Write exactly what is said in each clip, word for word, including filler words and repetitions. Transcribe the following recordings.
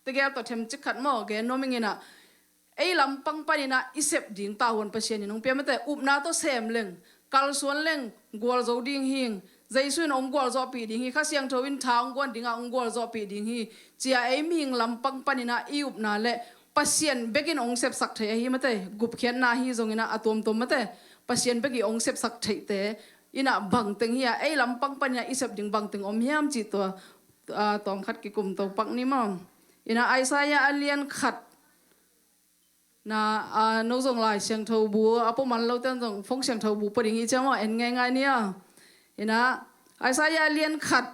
tegel tawh themcik khat maw gen nuam ing inah, ei lampang paninah i sep ding tavuan Pasian in hong pia mate. Upna tawh sem leng, kalsuan leng gualzo ding hing, Jesu in hong gualzawhpih ding hi, Kha Siangtho in tha hong guan dingah hong gualzawhpih ding hi, cia ei mihing lampang paninah i upna le Pasian bekin hong sepsak thei ahi mate. Gupkhiatna ahi zonginah a tuamtuam mate, Pasian bek i hong sepsak theihte inah bangteng hi a, ei lampang paninah i sep ding bangteng om hiam cih tua, ah, tawmkhat kikum to pak ni maw. Inah Isaiah a lian khat na, ah, no zong Lai Siangtho bu a pua man lote zong Fong Siangtho bu pua ding hi cia maw, en ngeingai ni a. Inah Isaiah a lian khat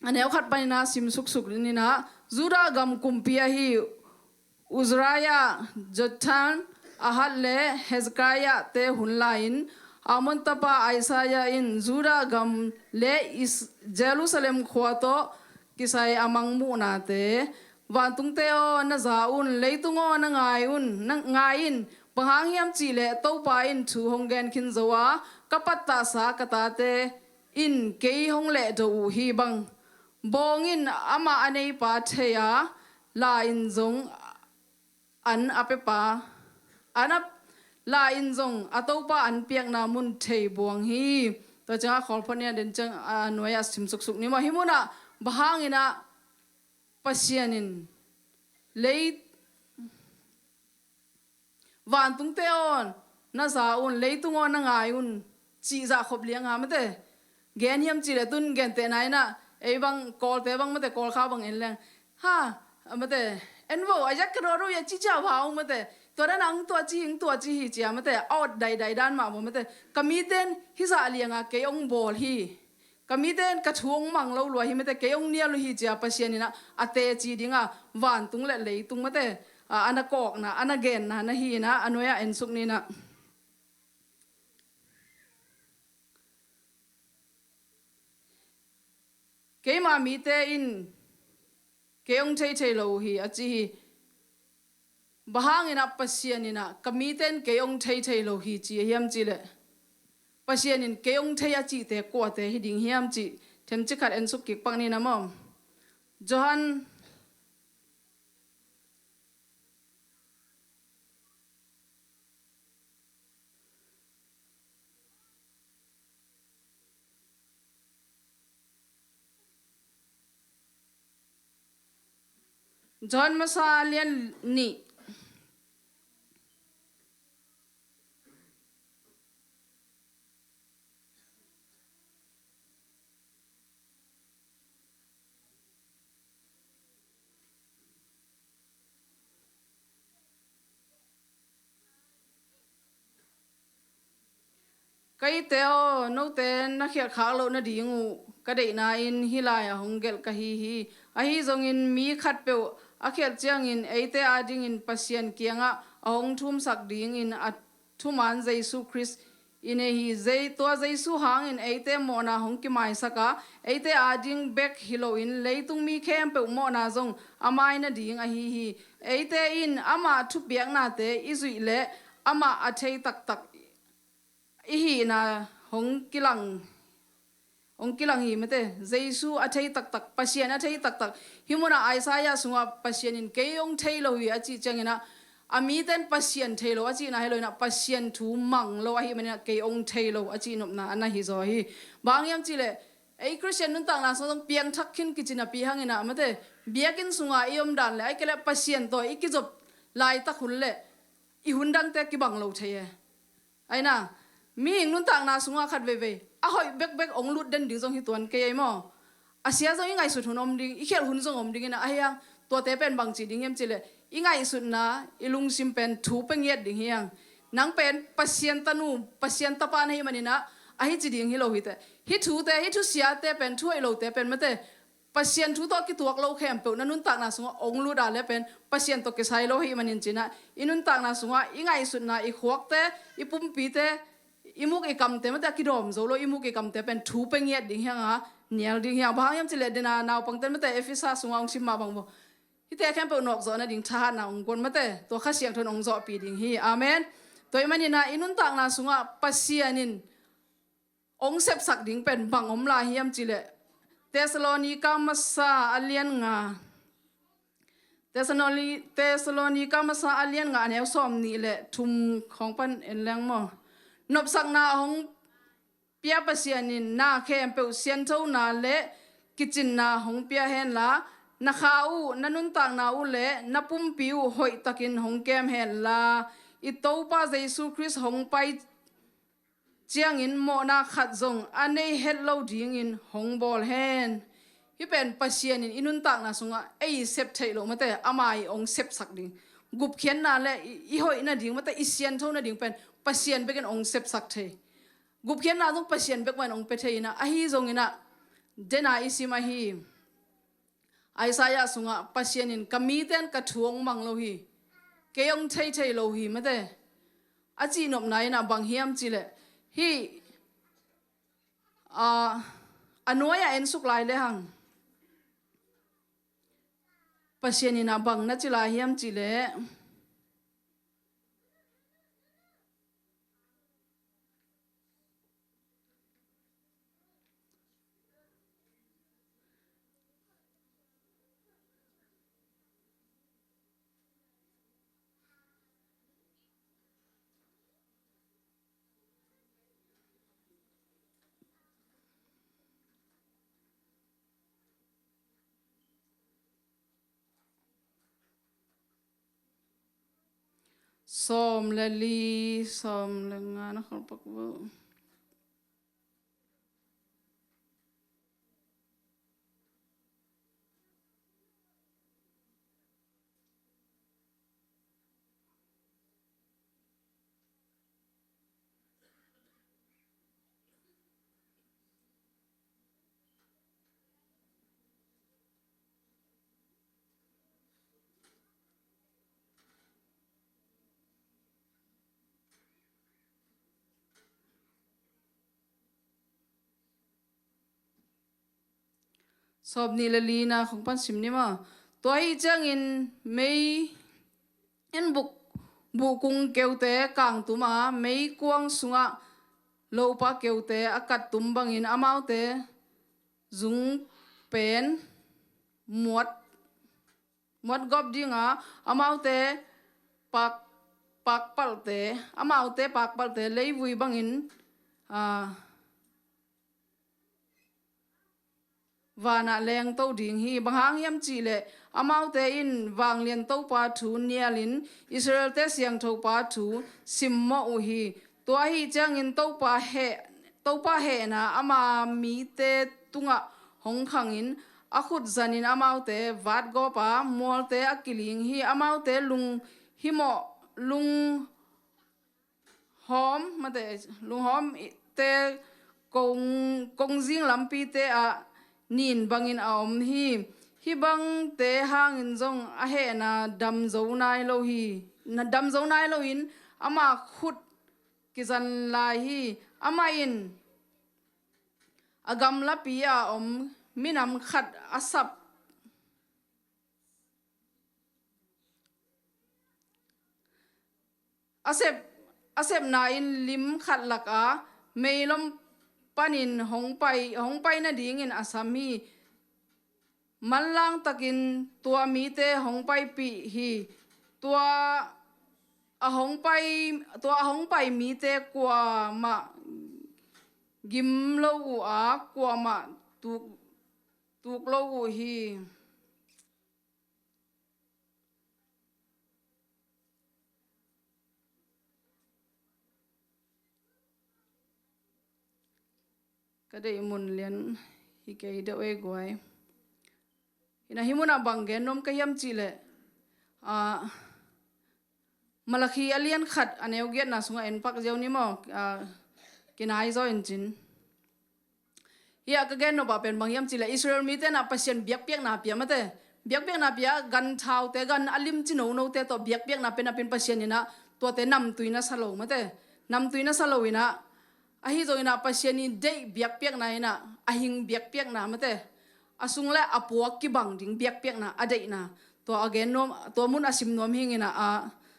a neu khat paninah sim suksuk ninah, Judah gam kumpi ahi Uzziah, Jotham, Ahaz le Hezekiah te hun lai-in Amon tapa Isaiah in Judah gam le Is-, Jerusalem khua tawh kisai a mangmuhnate, vantungte aw, na za un, leitung aw, na ngai un, na ngai in, bang hang hiam cihleh Topa in thu hong gen khin zo a, ka pattahsa ka tate in kei hong lehdo uh hi bang. Bawng in amah a neipa thei a, la in zong an a pepa, an a, la in zong a topa an piakna mun thei buang hi. Tua ciangah khawlphuat ni a den ciang a nuai-ah sim suksuk ni maw. Hih munah bang hanginah Pasian in lei, vantungte aw, na za un, leitung aw, na ngai un, cih zah khop liang a mate. Gen hiam cihleh tun gentehna inah ei bang Kawlte bang mate, Kawlkha bang en leng, ha, mate, en vo, a yak ka ruah ruah a ci cia va ung mate. Tua dan a ung tua ci hi, ung tua ci hi cia mate, a awt daidai dan mah vo mate. Ka mite in hih zah lianga kei ong bawl hi. Ka mite in ka thu hong mang lo lua hi mate, kei hong nial uh hi cia Pasian inah a teci dinga vantung le leitung mate, a, a na kawkna, a na genna na hi inah a nuai-ah ensuk ni inah. Keima mite in kei hong thei thei lo uh hi a ci hi. Bang hanginah Pasian inah ka mite in kei hong thei thei lo hi ci hiam cihleh, Pasian in kei hong thei a cihte kuate hi ding hiam cih themcik khat ensuk kik pak ni inah maw. Johan Johan masa a lian nih. Ka itte aw, note na khialh khak loh nading uh ka deihna in hih lai-ah hong gelh ka hi hi. Ahi zongin mi khatpeuh a khialh ciangin eite adingin Pasian kiangah a hong thumsak dingin a thuman Jesu Khrist i nei hi. Zei-, tua Jesu hangin eite mawhna hong kimaisak a, eite ading bek hi loin leitung mi khempeuh mawhna zong a mai nading ahi hi. Eite in amah thupiaknate i zuih leh amah a thei taktak i hihna hong kilang, hong kilang hi mate. Jesu a thei taktak, Pasian a thei taktak. Hih munah Isaiah sungah Pasian in kei hong thei lo hi a cih cianginah, a mite in Pasian thei lo a cihna hi loinah, Pasian thu mang lo ahih maninah kei hong thei lo a cihnopna a na hi zaw hi. Bang hang hiam cihleh, ei Khristian nuntakna sungah zong piangthak khin kici napi hanginah mate, biakinn sungah i om dan le ahih kei leh Pasian tawh i kizop laitak hun le i hun dangte kibang lo thei e. Aina, mihing nuntakna sungah khat veivei a hoih bekbek hong lut den ding zong hi tuan kei ei maw? A sia zong i ngaihsut hun om ding, i khialh hun zong om ding inah, ahi hang tuate pen bang ci ding hiam cihleh, i ngaihsutna, i lungsim pen thu pia ngiat ding hi hang. Nang pen Pasian tanu, Pasian tapa na hih maninah ahi ci ding hi lo hi teh. Hih thute, hih thusiate pen, thu hoih lote pen mate, Pasian thu tawh kituak lo khempeuh na nuntakna sungah hong lut a le pen Pasian tawh kisai lo ahih manin cinah, i nuntakna sungah i ngaihsutna, i khuakte, i pumpite, i muk i kamte mate a kidawm zo lo, i muk i kamte pen thu pia ngiat ding hi hang a, nial ding hi hang. Bang hang hiam cihleh dena naupangte mate Efesa sungah hong sim mah bang bo, hihte khempeuh nawkzawh nading thahatna hong guan mate, tua Kha Siangtho in hong zawhpih ding hi. Amen. Tua ahih maninah i nuntakna sungah Pasian in hong sepsak ding pen bang om lai hiam cihleh, Thessalonika masa a lian nga, Thessaloni-, Thessalonica masa a lian nga a neu sawm nih le thum khawng pan en leng maw? Nopsakna a hong pia Pasian in na khempeuh sianthona le kicinna hong pia henla, na kha uh, na nuntakna uh le na pumpi uh hoihtakin hong kem henla, i Topa Jesu Khrist hong pai ciangin mawhna khat zong a nei het lo dingin hong bawl hen. Hih pen Pasian in i nuntakna sungah ei sep theih loh mate, ama i hong sepsak ding. Gupkhiatna le i, i hoih nading mate, i siantho nading pen Pasian bekin hong sepsak thei. Gupkhiatna zong Pasian bek mah in hong pia thei inah, ahi zong inah, dena i sim ahi. Isaiah sungah Pasian in ka mite in ka thu hong mang lo hi, kei hong thei thei lo hi mate, a cihnopna inah bang hiam cihleh, hih, ah, a nuai-ah en suk lai le hang Pasian inah bang na ci lai hiam cihleh, sawm le li, sawm le nga na kholpak vo. Sawm nih le lina khong pan sim ni maw? Tua ahih ciangin mei in buk, buhkung keute kangtum a, meikuang sungah lopa keute a kattum bangin amaute zung pen muat, muat gawp ding a, amaute pak, pakpalhte, amaute pakpalhte leivui bangin, a, vanah lengto ding hi. Bang hang hiam cihleh amaute in Vanglian Topa thu nialin Israel-te Siangthopa thu simmawh uh hi. Tua ahih ciangin Topa heh, Topa hehna ama mite tungah hong khangin a khut zanin amaute vatgawp a, mualte a kiling hi. Amaute lunghimawh, lung hawm, mate, lunghawmte kong, kongzing lampite ah nin bangin a om hi. Hih bangte hangin zong a hehna damzo nai lo hi. Na damzo nai loin ama khut kizan lai hi. Amah in a gamlapi a om minam khat a sap a sep, a sepna in lim khat lakah meilom panin hong pai, hong pai nadingin a sam hi. Manlang takin tua mite hong paipih hi. Tua a hong pai, tua a hong pai mite kuamah gim lo uh a, kuamah tuk, tuk lo uh hi. Ka deih mun lian hi kei deuh ei guai. Hi na, hih munah bang gen nuam ka hiam cihleh, ah, Malakhi a lian khat a neu giatna sungah en pak ziau ni maw? Ah, kinai zaw in cin. Hiah ka gen nop ah pen bang hiam cihleh Israel mite na Pasian biakpiakna pia mate. Biakpiakna pia, ganthaute, gan a limci nonote tawh biakpiakna pia napin Pasian inah tuate namtui na sa lo mate. Namtui na sa lo inah, ahi zong inah Pasian i deih biakpiakna inah, a hing biakpiakna mate. A sung le a puak kibang ding biakpiakna a deihna. Tua a gen nuam, tua mun a sim nuam hing inah, a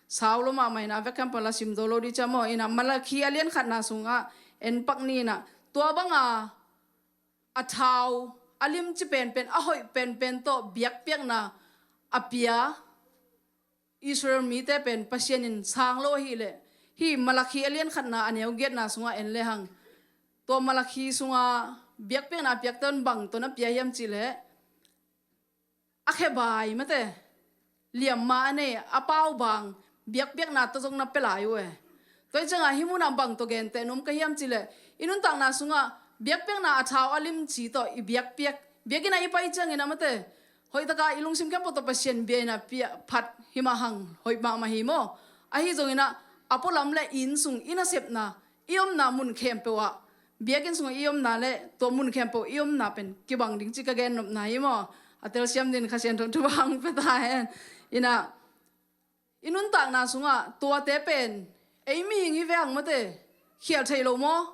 sau lo mahmah inah, a vek khempeuh la sim zo lo dih cia maw? Inah Malakhi a lian khatna sungah en pak ni inah, tua banga a thau, a limci penpen, a hoih penpen tawh biakpiakna a pia Israel mite pen Pasian in sang lo ahih leh, hih Malakhi a lian khatna a neu giatna sungah en lehang, tua Malakhi sunga biakpiakna a piakte un bang tawh na pia hiam cih leh, a khebai mate, liamma a nei a pau bang biakpiakna tawh zong na pia lai uh e. Tua hi ciangah hih munah bang tawh genteh nuam ka hiam cih leh, i nuntakna sungah biakpiakna a thau a limci tawh i biakpiak, biakinn ah i pai ciangin ah mate, hoihtaka i lungsim khempeuh tawh Pasian bia in ah pia phat hi mah hang hoih mahmah hi maw. Ahi zongin ah a pualam le i inn sung, i nasepna, i omna mun khempeuh ah, biakinn sungah i omna le tua mun khempeuh i omna pen kibang ding ci ka gennopna hi maw. A telsiam dingin Kha Siangtho thupha hong pia ta hen. Inah i nuntakna sungah tuate pen ei mihing hi ve hang mate, khial thei lo maw?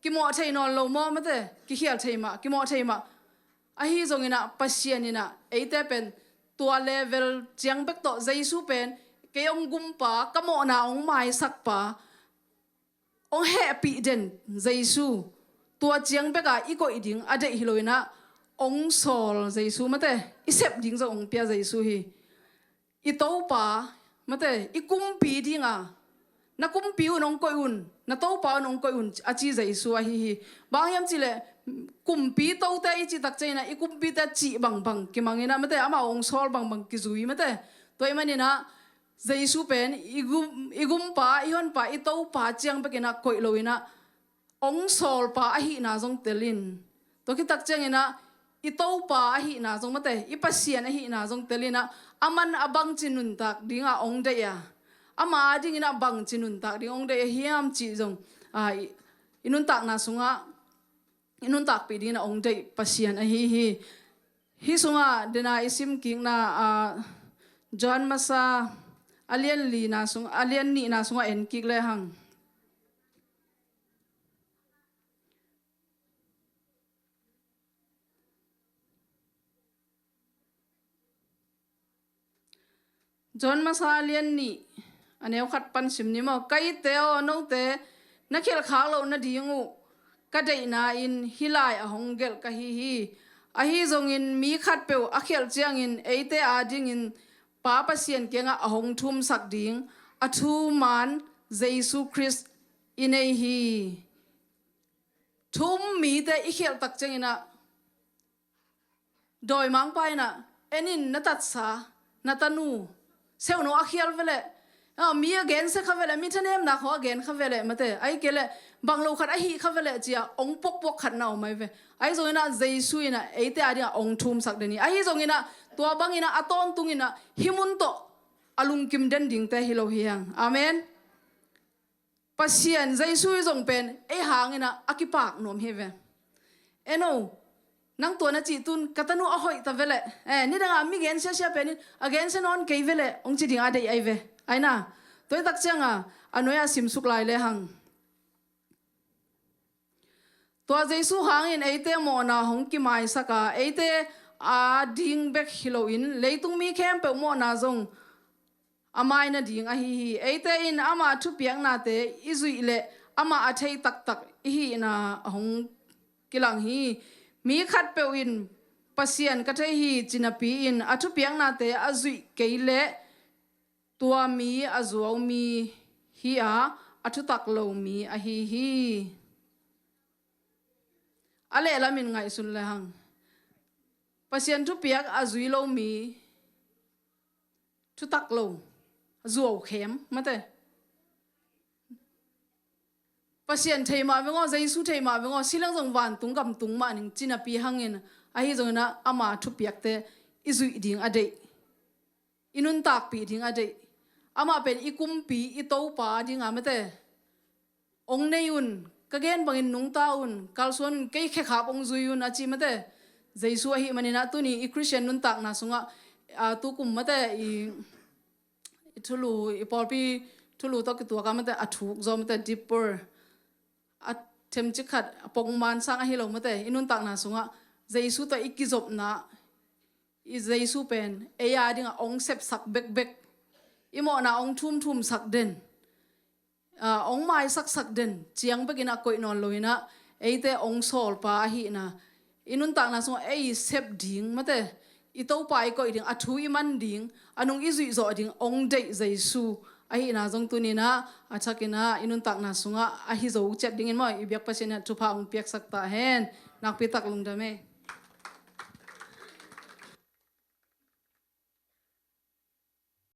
Kimawh thei nawn lo maw mate? Kikhial thei mah, kimawh thei mah. Ahi zongin ah Pasian in ah eite pen tua level ciang bek tawh Jesu pen kei hong gumpa, ka mawhna hong maisakpa, hong hehpih den Jesu, tua ciang bek a i koih ding a deih hi lo inah hong sawl Jesu mate, i sep ding zong hong pia Jesu hi. I Topa mate, i kumpi dinga, na kumpi un hong koih un, na Topa un hong koih un a ci Jesu ahi hi. Bang hiam cih leh kumpi tote i cih tak ciangin ah i kumpite cih bangbang kimang inah mate, amau hong sawl bangbang kizui mate. Tua ahih manin ah Jesu pen i gum, i gumpa, i honpa, i Topa ciang bek inah koih lo inah hong sawlpa ahihna zong tel in, tua khit tak ciangin ah i Topa ahihna zong mate, i Pasian ahihna zong tel inah aman a bangci nuntak dinga hong deih a, ama adingin ah bangci nuntak ding hong deih a hiam cih zong, a, i, i nuntakna sungah i nuntakpih dingin ah hong deih Pasian ahi hi. Hih sungah dena i simkikna, a, Johan Masa a lian lina sung, a lian nihna sungah en kik lehang. Johan Masa a lian nih a neu khat pan sim ni maw. Ka itte aw, note na khialh khak loh nading uh ka deihna in hih lai a hong gelh ka hi hi. Ahi zongin mi khatpeuh a khialh ciangin eite adingin Pa Pasian kiangah a hong thumsak ding a thuman Jesu Khrist i nei hi. Thu um mite i khialh tak ciangin ah dawimangpa in ah, en in na tatsa, na tanu, seuhno a khial veleh, a, mi a gensia kha veleh, mi thanemna khawng a gen kha veleh mate, ahih kei leh bang lo khat a hih kha veleh ci-a hong puakpuak khat na om ahi ve. Ahi zongin ah Jesu in ah eite adingah hong thumsak den hi. Ahi zongin ah tua bangin ah a tawntung in ah hih mun tawh a lungkim den dingte hi lo hi hang. Amen. Pasian Jesu i zong pen ei hangin ah a kipak nuam hi ve. En o, nang tua na cih tun ka tanu a hoih ta veleh, eh, nidangah mi gensiasia pen in a gensia nawn kei veleh hong ci ding a deih ahi ve. Aina, tua i tak ciangah a nuai-ah simsuk lai lehang. Tua Jesu hangin eite mawhna hong kimaisak a, eite ading bek hi loin leitung mi khempeuh mawhna zong a mai nading ahi hi. Eite in ama thupiaknate i zuih leh amah a thei taktak i hihna a hong kilang hi. Mi khatpeuh in Pasian ka thei hi ci napi-in a thupiaknate a zuih kei leh tua mi a zuau mi hi a, a thutak lo mi ahi hi. A lehlamin ngaihsun lehang, Pasian thupiak a zui lo mi, thutak lo, zuaukhem mate. Pasian thei mah veng aw, Jesu thei mah veng aw, si leng zong vantung gam tung mah ning ci napi hangin, ahi zongin ah ama thupiakte i zuih ding a deih, i nuntakpih ding a deih. Amah pen i kumpi, i Topa dinga mate, hong nei un, ka gen bangin nungta un, kalsuan un, kei khekhap hong zui un a ci mate. Jesu ahih manin ah tuni i Khristian nuntakna sungah, a, tukum mate i, i thulu, i pawlpi thulu tawh kituak a mate, a thuk zaw mate, dipper, a themcik khat a pongman sang ahi lo mate, i nuntakna sungah Jesu tawh i kizopna, i Jesu pen ei adingah hong sepsak bekbek, i mawhna hong thumthumsak den, a, hong maisaksak den ciang bekin a koih nawn loin ah eite hong sawlpa ahihna, i nuntakna sungah ei sep ding mate, i Topa i koih ding, a thu i man ding, a nung i zuih zawh ding hong deih Jesu ahihna zong tuni-in ah a thakin ah i nuntakna sungah a hi zo ciat dingin maw, i biak Pasian in ah thupha hong piaksak ta hen. Nakpi tak lungdam e.